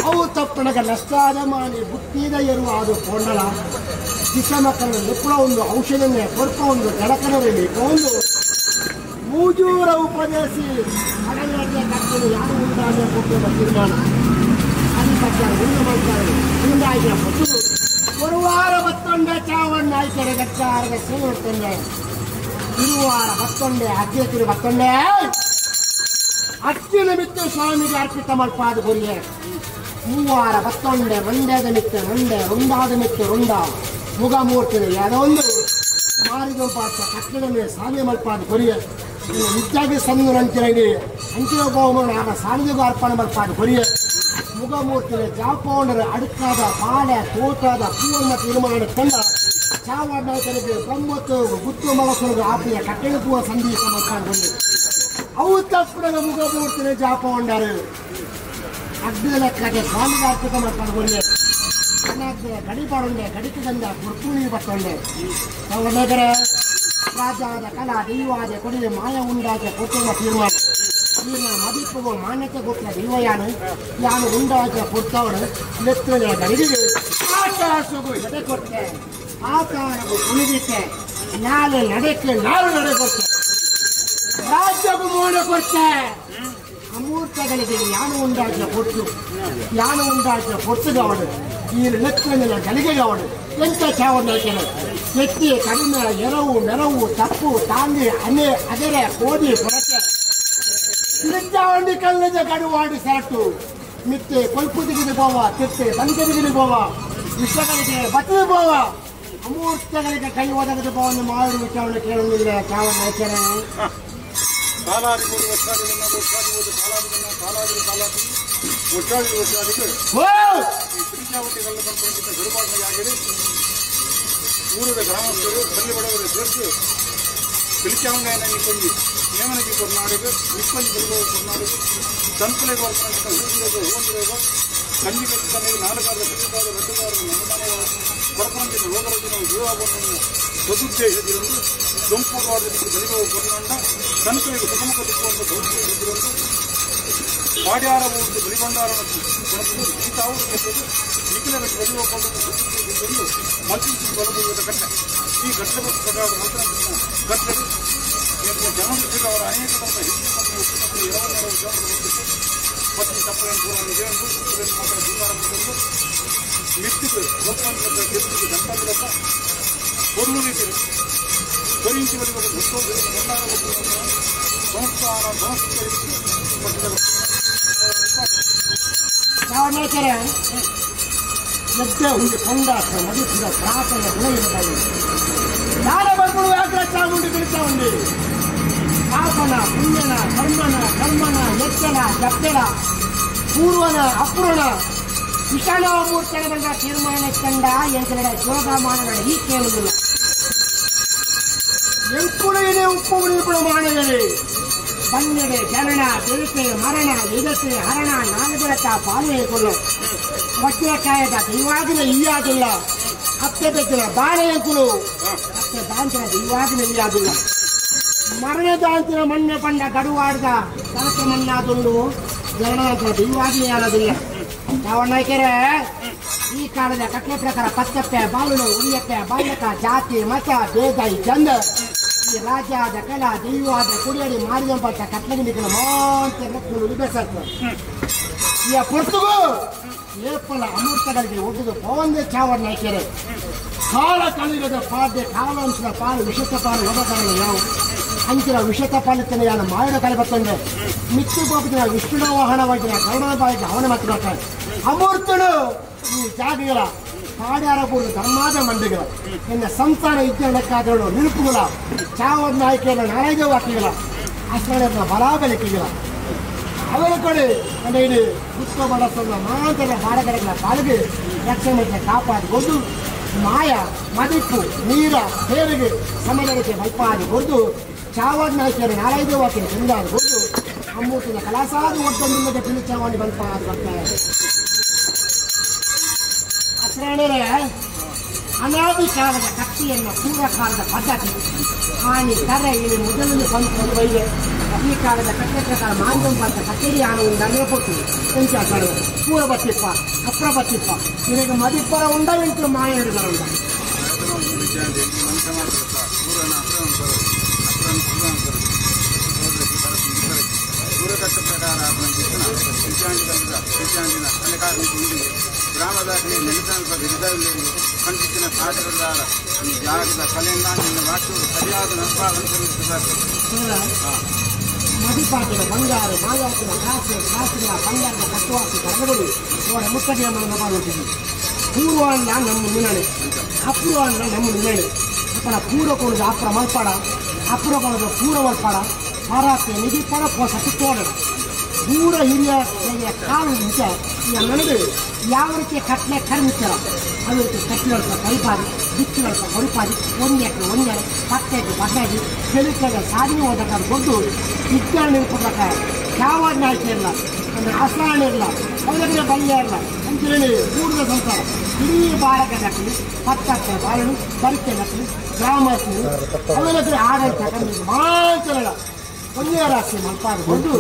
[SPEAKER 2] ಅವು ತಪ್ಪಣಗ ನಷ್ಟಾದ ಮಾನಿ ಬುತ್ತಿದ ಎರುವ ಅದು ಕೊಂಡಲ ದಿಸ ಮಕ್ಕಳ ನೆಪ್ಪಳ ಒಂದು ಔಷಧನೆ ಕೊರ್ಪ ಒಂದು ಜಲಕನರಲ್ಲಿ ಒಂದು ಮೂಜೂರ ಉಪದೇಶಿ ಅಡಂಗಡಿಯ ಕಟ್ಟಲು ಯಾರು ಉಂಟಾದ ಕೊಟ್ಟಿರುವ ತೀರ್ಮಾನ ಅಲ್ಲಿ ಪಟ್ಟಾರೆ ಉಂಡು ಮಾಡ್ತಾರೆ ಉಂಡಾಗಿನ ಪಟ್ಟು ಒಂದು ವಾರ ಬತ್ತೊಂಡೆ ಚಾವಣ್ಣ ಆಯ್ತಾರೆ ಗಚ್ಚಾರದ ಸೇವೆ ತಿರುವಾರ ಬತ್ತೊಂಡೆ ಅಜ್ಜೆ ಬತ್ತೊಂಡೆ ಅಚ್ಚಿನ ಮಿತ್ತು ಸ್ವಾಮಿಗೆ ಅರ್ಪಿತ ಮಲ್ಪಾದ ಗುರಿಯೇ ಮೂವಾರ ಬತ್ತೊಂಡೆ ಮಂಡ್ಯದ ಮಿತ್ತು ಮಂಡೆ ರುಂಡಾದ ಮಿತ್ತು ರುಂಡ ಮುಗ ಮೂರ್ತಿದೆ ಯಾವುದೋ ಒಂದು ಮಾರಿಗೊಂಪಾತ ಕಟ್ಟಡ ಮೇಲೆ ಸಾಲಿ ಮಲ್ಪಾದ ಕೊರಿಯ ನಿತ್ಯಾಗಿ ಸಂದು ನಂಚಿನಲ್ಲಿ ಅಂಚಿನ ಬಹುಮಾನ ಆಗ ಸಾಲಿಗೂ ಅರ್ಪಣೆ ಮಲ್ಪಾದ ಕೊರಿಯ ಮುಗ ಮೂರ್ತಿನ ಜಾಪೌಂಡರ ಅಡುಕಾದ ಬಾಳೆ ತೋಟದ ಪೂವನ್ನ ತೀರ್ಮಾನ ತಂಡ ಚಾವಣ್ಣರಿಗೆ ಬ್ರಹ್ಮತ್ತು ಗುತ್ತು ಮಲಸಲು ಆಪಿಯ ಕಟ್ಟಡ ಪೂವ ಸಂದೀಪ ಮಲ್ಪಾದ ಕೊರಿಯ ಅವು ತಪ್ಪುನ ಮುಗ ಮೂರ್ತಿನ ಜಾಪೌಂಡರು ಅಗ್ನಿ ಲೆಕ್ಕಕ್ಕೆ ಸ್ವಾಮಿಗೆ ಅರ್ಪಿತ ಮಲ್ಪಾದ ಕೊರಿಯ ಗಡಿಪಾಡುಂಡೆ ಗಡಿಕದಂದ ಗುರ್ತುಣಿ ಬತ್ತೊಂಡೆ ನಗರ ರಾಜಾದ ಕಲಾ ದೈವಾದ ಕೊಡಿಗೆ ಮಾಯ ಉಂಡಾದ ಕೊಟ್ಟುವ ತೀರ್ಮಾನ ಈನ ಮದಿಪ್ಪುವ ಮಾನ್ಯತೆ ಗೊತ್ತ ದೈವಯಾನು ಯಾನು ಉಂಡಾದ ಕೊಡ್ತವನು ನೆತ್ತನೆಯ ಗಡಿಗೆ ಆಕಾಶಗು ಎದೆ ಕೊಟ್ಟೆ ಆಕಾರಗು ಕುಣಿದಿಟ್ಟೆ ನಾಳೆ ನಡೆಕ್ಕೆ ನಾಳು ನಡೆ ಕೊಟ್ಟೆ ರಾಜ್ಯಗೂ ಮೋಡ ಕೊಟ್ಟೆ ಅಮೂರ್ತಗಳಿಗೆ ಯಾನು ಉಂಡಾದ ಕೊಟ್ಟು ಯಾನು ಉಂಡಾದ ಕೊಟ್ಟದವನು ಈ ನೆತ್ತನೆಯ ಗಲಿಗೆಗೆ ಅವನು ಎಂತ ಚಾವಣ್ಣ ಎತ್ತಿ ಕಡಿಮೆ ಎರವು ಮೆರವು ತಪ್ಪು ತಾಂಗಿ ಅನೆ ಅದರ ಕೋಡಿ ಕೊರತೆ ತಿರುಚಾವಂಡಿ ಕಲ್ಲದ ಗಡುವಾಡಿ ಸರಟು ಮಿತ್ತೆ ಕೊಲ್ಪು ತೆಗೆದು ಗೋವ ತಿತ್ತೆ ಬಂಕೆ ಗೋವ ವಿಶ್ವಗಳಿಗೆ ಬತ್ತದ ಗೋವ ಅಮೂರ್ತಗಳಿಗೆ ಕೈ ಒದಗದ ಗೋವನ್ನು ಮಾಡು ವಿಚಾರಣೆ ಕೇಳುವುದಿಲ್ಲ ಚಾವಣ್ಣ
[SPEAKER 1] ಕಾಲಾದಿ ವರ್ಷಾದಿಗಳನ್ನ ವರ್ಷಾದಿ ಕಾಲಾದಿಗಳನ್ನ ಕಾಲಾದಿ ಕಾಲಾದಿ ವರ್ಷಾದಿ ವರ್ಷಾದಿಗೆ ಈ ಪಿರಿಚಾವಟಿಗಳ ಬಂದ ಗಡುಪಾಟನೆಯಾಗಿದೆ. ಊರದ ಗ್ರಾಮಸ್ಥರು ಪಲ್ಲಿ ಬಡವರು ಸೇರಿಸಿ ಪಿಲಿಚಾವಣಿಯನ್ನು ಕೊಂದು ನೇಮನಕ್ಕೆ ಕೊರ್ನಾಡಿಗೆ ನಿಪ್ಪಂಜಿ ಬಲಿಗೋಗ ಕೊರ್ನಾಡಿಗೆ ಸಂತಲೆ ಕೊರ್ನಾಡಿಗೆ ಹೂವಿರೋಗ ಹೂವಂದಿರೋಗ ಕಂಜಿ ಕಟ್ಟನಿಗೆ ನಾಲ್ಕಾರದ ಕಟ್ಟಿದಾರ ರಡ್ಡುಗಾರ ನಮದಾನ ಕೊರಪನಂದಿನ ರೋಗರಜಿನ ಜೀವಾಭರಣವನ್ನು ಸದುದ್ದೇಶದಿಂದ ದೊಂಪುಗಾರರಿಗೆ ಬಲಿಗೋಗ ಕೊರ್ನಾಂಡ ಸಂತಲೆಗೆ ಸುಖಮುಖ ದಿಕ್ಕುವಂತ ಸದುದ್ದೇಶದಿಂದ ಪಾಡ್ಯಾರ ಒಂದು ಬಲಿಭಂಡಾರವನ್ನು ಕೊಡಬಹುದು ಈ ತಾವು ನಿಖಿಲ ಬಲಿಗೋಕೊಂಡು ಸದುದ್ದೇಶದಿಂದ ಮಲ್ಚಿಂಚು ಬಲಭೂಮಿಯ ಕಟ್ಟೆ ಈ ಘಟನೆ ಪ್ರಕಾರ ಮಾತ್ರ ಘಟನೆ ಜನ್ಮದಿಸಿದ ಅವರ ಅನೇಕ ತಮ್ಮ ಹೆಚ್ಚು ಉತ್ಪತ್ತಿ ಎರವನ್ನೆರಡು ಜನರು ಪತ್ನಿ ತಪ್ಪಲೆಯನ್ನು ಪೂರ ನಿಜವೆಂದು ಮಾತ್ರ ಜೀವನ ಮಿತ್ತಿಗೆ ಲೋಕಂತ ಕೆತ್ತಿಗೆ ಗಂಟಂದ್ರಪ್ಪ ಕೊರ್ಲು ರೀತಿ ಕೊರಿಂಚಿ ಬಲಿಗೋಗ ಭಂಡಾರ ಸಂಸ್ಥಾನ ಸಂಸ್ಕರಿಸಿ
[SPEAKER 2] ಚಾವಣೇಕರ ಎದ್ದೆ ಒಂದು ಕೊಂಡಾಟ ಮದುಪಿದ ಪ್ರಾರ್ಥನೆ ಗುಣ ಇರಬಾರದು. ಯಾರ ಬಂದು ವ್ಯಾಘ್ರ ಚಾಮುಂಡಿ ಬಿಡ್ತಾವುಂಡಿ ಪಾಪನ ಪುಣ್ಯನ ಕರ್ಮನ ಕರ್ಮನ ಎಚ್ಚಲ ಜಪ್ಪೆಲ ಪೂರ್ವನ ಅಪೂರ್ಣ ವಿಶಾಲ ಮೂರ್ತನ ಬಂದ ತೀರ್ಮಾನ ಕಂಡ ಎಂಕಲಡ ಯೋಗಮಾನಗಳ ಈ ಕೇಳುವುದಿಲ್ಲ. ಎಂಕುಳಿನೇ ಉಪ್ಪು ಉಳಿಪುಣ ಮಾನವೇ ಬನ್ನೆಡೆ ಜನನ ಬೇಟೆ ಮರಣ ವಿಗತೆ ಹರಣ ನಾಲ್ಬೆಳಕ ಪಾಲು ವಜ್ರಕಾಯದ ದೈವಾಗಿನ ಈಯಾದಿಲ್ಲ ಅತ್ತೆ ಬೆಕ್ಕಿನ ಬಾಳೆಯಂಕುಲು ಅತ್ತೆ ದಾಂತಿನ ದೈವಾಗಿನ ಈಯಾದಿಲ್ಲ ಮರಣದಾಂತಿನ ಮಣ್ಣೆ ಪಂಡ ಗಡುವಾಡ್ದ ತನಕ ಮಣ್ಣಾದುಂಡು ಜನನಾಂತಿನ ದೈವಾಗಿನ ಯಾರದಿಲ್ಲ ನಾವಣ್ಣಕೆರೆ ಈ ಕಾಲದ ಕಟ್ಲೆ ಪ್ರಕಾರ ಪತ್ತಪ್ಪೆ ಬಾಳುಳು ಉಳಿಯಪ್ಪೆ ಬಾಳ್ಯಕ ಜಾತಿ ಮತ ಭೇದ ಈ ಚಂದ ಈ ರಾಜ್ಯದ ಕಲ ದೈವಾದ ಕುಡಿಯಡಿ ಮಾರಿದ ಪಟ್ಟ ಕಟ್ಲೆಗೆ ನಿಖಿಲ ಮಾಂತ ಬೇಸಾಗ್ತದೆ ಈ ಪುರ್ತುಗು ಏಪಲ ಅಮೃತಗಳಿಗೆ ಒಡ್ಡುದು ಪವಂದೇ ಚಾವಣ್ಣ ಹಾಕ್ಯಾರೆ ಕಾಲ ಕಳಿಗದ ಪಾದ್ಯ ಕಾಲಾಂಶದ ಪಾಲು ವಿಷತ ಪಾಲು ಹೋಗಕಾರಣ ನಾವು ಅಂಚಿನ ವಿಷತ ಪಾಲುತ್ತನೆ ಯಾನು ಮಾಯಡ ಕಲೆ ಬರ್ತಂಡೆ ಮಿತ್ತು ಗೋಪಿನ ವಿಷ್ಣುನ ವಾಹನವಾಗಿನ ಕರುಣನ ಬಾಯಿಗೆ ಅವನ ಮಾತು ಬರ್ತಾನೆ ಅಮೂರ್ತನು ಈ ಜಾಗಗಳ ಪಾಡ್ಯಾರಪೂರ್ವ ಧರ್ಮಾದ ಮಂಡಿಗಳ ನಿನ್ನ ಸಂಸಾರ ಇದ್ದ ನಿಲುಪುಗಳ ಚಾವಣ್ಣ ಆಯ್ಕೆಗಳ ನಾರಾಯಣ ವಾಕ್ಯಗಳ ಆಶ್ರಯ ಬಲಾಬಲಿಕೆಗಳ ಅವರ ಕಡೆ ಅಂದ್ರೆ ಇಲ್ಲಿ ಉತ್ಸವ ಬಳಸೋಣ ಮಾಂತರ ಬಾಡಗಡೆಗಳ ಪಾಲಿಗೆ ರಕ್ಷಣೆ ಕಾಪಾಡಿಕೊಂಡು ಮಾಯ ಮದಿಪ್ಪು ನೀರ ತೇರಿಗೆ ಸಮಯಕ್ಕೆ ಮಲ್ಪಾಡಿಕೊಂಡು ಚಾವಣ್ಣ ಆಯ್ಕೆಯನ್ನು ನಾಲ್ಕೈದು ವಾಕ್ಯ ಚೆಂದಾಡಿಕೊಂಡು ಅಮ್ಮೂಟಿನ ಕಲಾಸಾದ ಒಟ್ಟೊಂದಿಲ್ಲದೆ ಪಿಲಿ ಚಾವಣಿ ಬಲ್ಪಾದ ಬರ್ತಾರೆ. ಅಸ್ರಾಣರೇ ಅನಾದಿ ಕಾಲದ ಕತ್ತಿಯನ್ನು ಪೂರ್ವಕಾಲದ ಪದ್ಧತಿ ಆನಿ ಕರೆ ಇಲ್ಲಿ ಮೊದಲನೇ ಬಂದು ಬೈದೆ ಈ ಕಾಲದ ಕಟ್ಟೆ ಪ್ರಕಾರ ಮಾಂಜಂಬಂತ ಕಟ್ಟಡಿ ಆನಂದ ಕೊಟ್ಟು ಎಂಚಾಕಡು ಪೂರ ಬತ್ತಿಪ್ಪ ಅಪ್ರ ಬತ್ತಿಪ್ಪ ನಿನಗೆ ಮದಿಪ್ಪರ ಉಂಡ ಎಂಟು ಮಾಯ ಹಿಡಿದರುಂಡ
[SPEAKER 3] ಗ್ರಾಮದಾಖಲೆ ನೆನೆದಾನ ಬಿರುದಾವಲ್ಲಿ ಕಂಟಿನ ಸಾಗರದಾರ ಈ ಜಾಗದ ಕಲೆಯನ್ನ ನಿನ್ನ ವಾಕ್ಯವು ಸರಿಯಾದ ನರ್ಪಾದಂತ
[SPEAKER 2] ಮದಿಪಾಟಿನ ಬಂಗಾರ ಮಾಯಾಟಿನ ಕಾಸು ಕಾಸಿನ ಬಂಗಾರದ ಕಟ್ಟುವಾಸಿ ಕರಗಗಳು ಅವರ ಮುತ್ತಡಿಯ ಮನದ ಬಾಳುತ್ತಿದ್ವಿ. ಪೂರ್ವಾನ್ನ ನಮ್ಮ ನಿನ್ನಣೆ ಅಪೂರ್ವಾನ್ನ ನಮ್ಮ ನಿನ್ನಣೆ ಅಪ್ಪನ ಪೂರ್ವ ಕೊಡುದು ಅಪ್ರ ಮಲ್ಪಾಡ ಅಪ್ರ ಕೊಡೋದು ಪೂರ್ವ ಮಲ್ಪಾಡ ಪಾರಾತೆ ನಿಧಿಪಡ ಪೋಸ ತೋಡ ದೂರ ಹಿರಿಯ ಕಾಲು ನಿಜ ಈ ನನಗೆ ಯಾವ ರೀತಿಯ ಕಟ್ಲೆ ಕರ್ಮಿತ್ತರ ಅದೇ ರೀತಿ ಕಟ್ಟಿನೊಳಕ ಕೈಪಾದಿ ಬಿತ್ತಿನೊಳಕ ಹೊರಪಾದಿ ಒಂದಕ್ಕೆ ಒಂದೇ ಪತ್ತೆಗೆ ಪತ್ತಾಗಿ ಕೆಲಸದ ಸಾಧನೆ ಹೋದಕ್ಕಾದ ಕೊಟ್ಟು ವಿಜ್ಞಾನ ನಿಲ್ಕೊಬೇಕಾ ಯಾವ ನಾಯಕ ಇರಲ್ಲ ಅಂದರೆ ಆಸರಾಣ ಇರಲ್ಲ ಅವರಿಗೆ ಬಲ್ಯ ಇರಲ್ಲ ಅಂತೇಳಿ ಕೂಡಿದ ಸಂಸಾರ ಇಡೀ ಬಾರಕ ನಕಲಿ ಪತ್ತಕ್ಕೆ ಬಾಳಲು ಬರಿಕೆ ನಕಲಿ ಗ್ರಾಮಸ್ಥರು ಅವರ ಆಡಳಿತ ಮಾತ್ರ ಒಂದೇ ರಾಶಿ ಮಲ್ಪಾಡಿಕೊಂಡು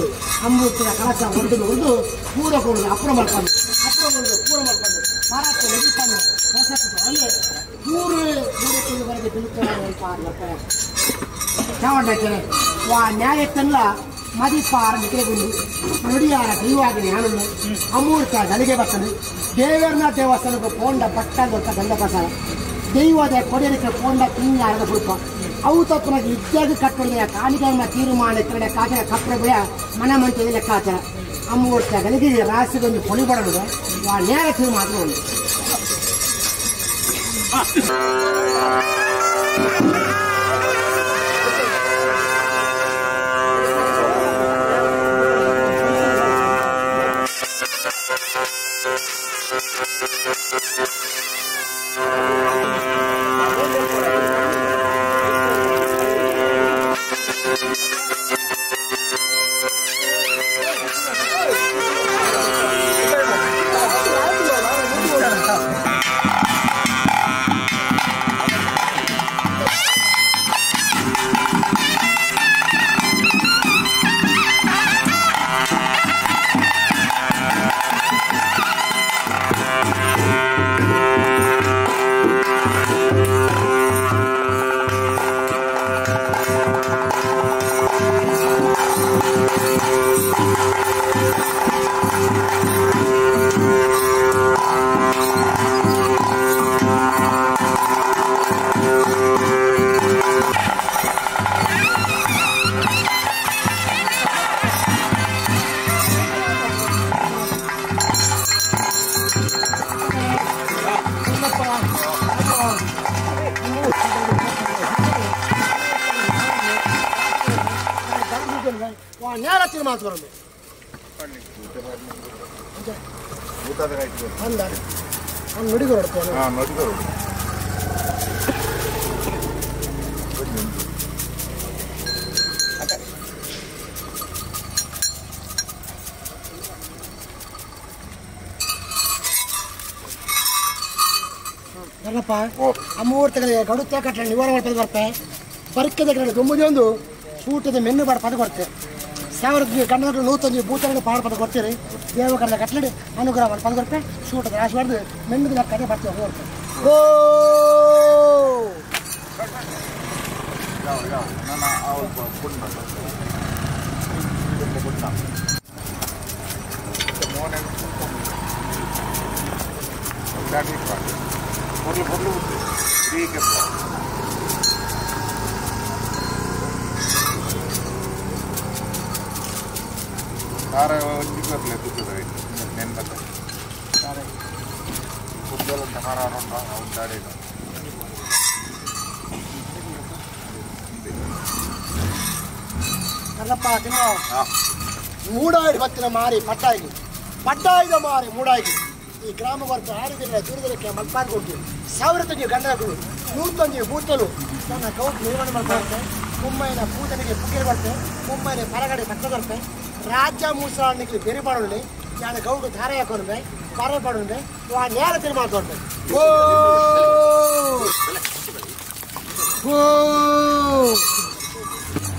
[SPEAKER 2] ಅಮೃತದ ಕಳಸ ಹೊರದು ಹೊರದು ಪೂರ ಕೊಡುದು ಅಪ್ರ ಮಾಡ್ಕೊಂಡು ಅಪ್ರ ಕೊಡುದು ಪೂರ ಮಾಡ್ಕೊಂಡು ಭಾರತ ನಡೀತಾನೆ ಹೊಸ ಅಂದರೆ ಮೂರು ಮೂರು ತಿಳುತ್ತಾರೆ ಚಾವಂಡಾಕ್ಯಾರೆ ವಾ ನ್ಯಾಯಕ್ಕಲ್ಲ ಮದಿಪಾರ ನಿಖರೆಗುಂಡು ನುಡಿಯಾರ ದೈವಾಗಿ ಜ್ಞಾನನ್ನು ಅಮೂರ್ತ ಗಲಿಗೆ ಬರ್ತದೆ ದೇವರನ್ನ ದೇವಸ್ಥಾನಕ್ಕೆ ಪೋಂಡ ಪಟ್ಟ ಗೊತ್ತ ಗಂಧ ಪ್ರಸಾದ ದೈವದ ಕೊಡೆಯಕ್ಕೆ ಪೋಂಡ ತಿಂಗಾರದ ಹುಡುಕ ಅವು ತಪ್ಪನಾಗಿ ಇದ್ದಾಗ ಕಟ್ಟೊಡೆಯ ಕಾಲಿಗಮ್ಮ ತೀರ್ಮಾನ ಕಡೆ ಕಾಚರ ಕಪ್ರಭೆಯ ಮನ ಮಂತ್ರಿ ಲೆಕ್ಕಾಚಾರ ಅಮೂರ್ತ ಗಲಿಗೆ ರಾಶಿಗೊಂದು ಪೊಳಿ ಬಡಲು ವಾ ನೇರ ತೀರ್ಮಾನ ಒಂದು ನನ್ನಪ್ಪ ಅಮೂರ್ತಗಳಿಗೆ ಗಡುತ್ತ ಕಟ್ಟಲೆ ನಿವಾರಣೆ ಮಾಡ್ಪದ ಬರ್ತೆ ಬರ್ಕದ ಕಡೆ ದುಂಬುದೊಂದು ಸೂಟದ ಮೆನ್ನು ಬಾಡ ಪದ ಕೊಡ್ತೆ ಸಾವಿರದ ಕನ್ನಡ ನೂತೊಂದು ಭೂತರನ್ನು ಪಾಡ ಪದ ಕೊಡ್ತೀರಿ ದೇವಕರದ ಕಟ್ಟಲೆ ಅನುಗ್ರಹ ಮಾಡಿ ಪದ ಕೊಡ್ತೆ ಸೂಟದ ಆಶೀರ್ವಾದ ಮೆನ್ನುದ ಕಡೆ ಬರ್ತೀವಿ ಹೋಗ್ತೇವೆ ಓ ಕಲ್ಲಪ್ಪ ತಿಮ್ಮ ಮೂಡಾಯಿ ಬತ್ತಿನ ಮಾರಿ ಪಟ್ಟಾಯಿಗೆ ಪಟ್ಟಾಯಿದ ಮಾರಿ ಮೂಡಾಯಿಗೆ ಈ ಗ್ರಾಮ ವರ್ಗ ಆರು ದಿನ ದೂರದಕ್ಕೆ ಮಲ್ಪಾನ್ ಕೊಟ್ಟು ಸಾವಿರ ಗಂಡಗಳು ನೂತೊಂದು ಬೂತಲು ತನ್ನ ಗೌಟ್ ನಿರ್ವಹಣೆ ಮಾಡ್ತಾರೆ ಮುಂಬೈನ ಪೂಜನೆಗೆ ಪುಗ್ಗಿರಿ ಬರ್ತೆ ಮುಂಬೈನ ಪರಗಡೆ ತಕ್ಕ ಬರ್ತೆ ರಾಜ್ಯ ಮೂಸಾಣಿಗೆ ಬೇರೆ ಮಾಡೋಣ ನಾನು ಗೌಡು ಧಾರೆ ಹಾಕೊಂಡೆ ಪಾರೆ ಪಾಡೋಣ ಆ ನೇರ ತೀರ್ಮಾನ ಮಾಡ್ಕೊಂಡೆ ಓ ಓ.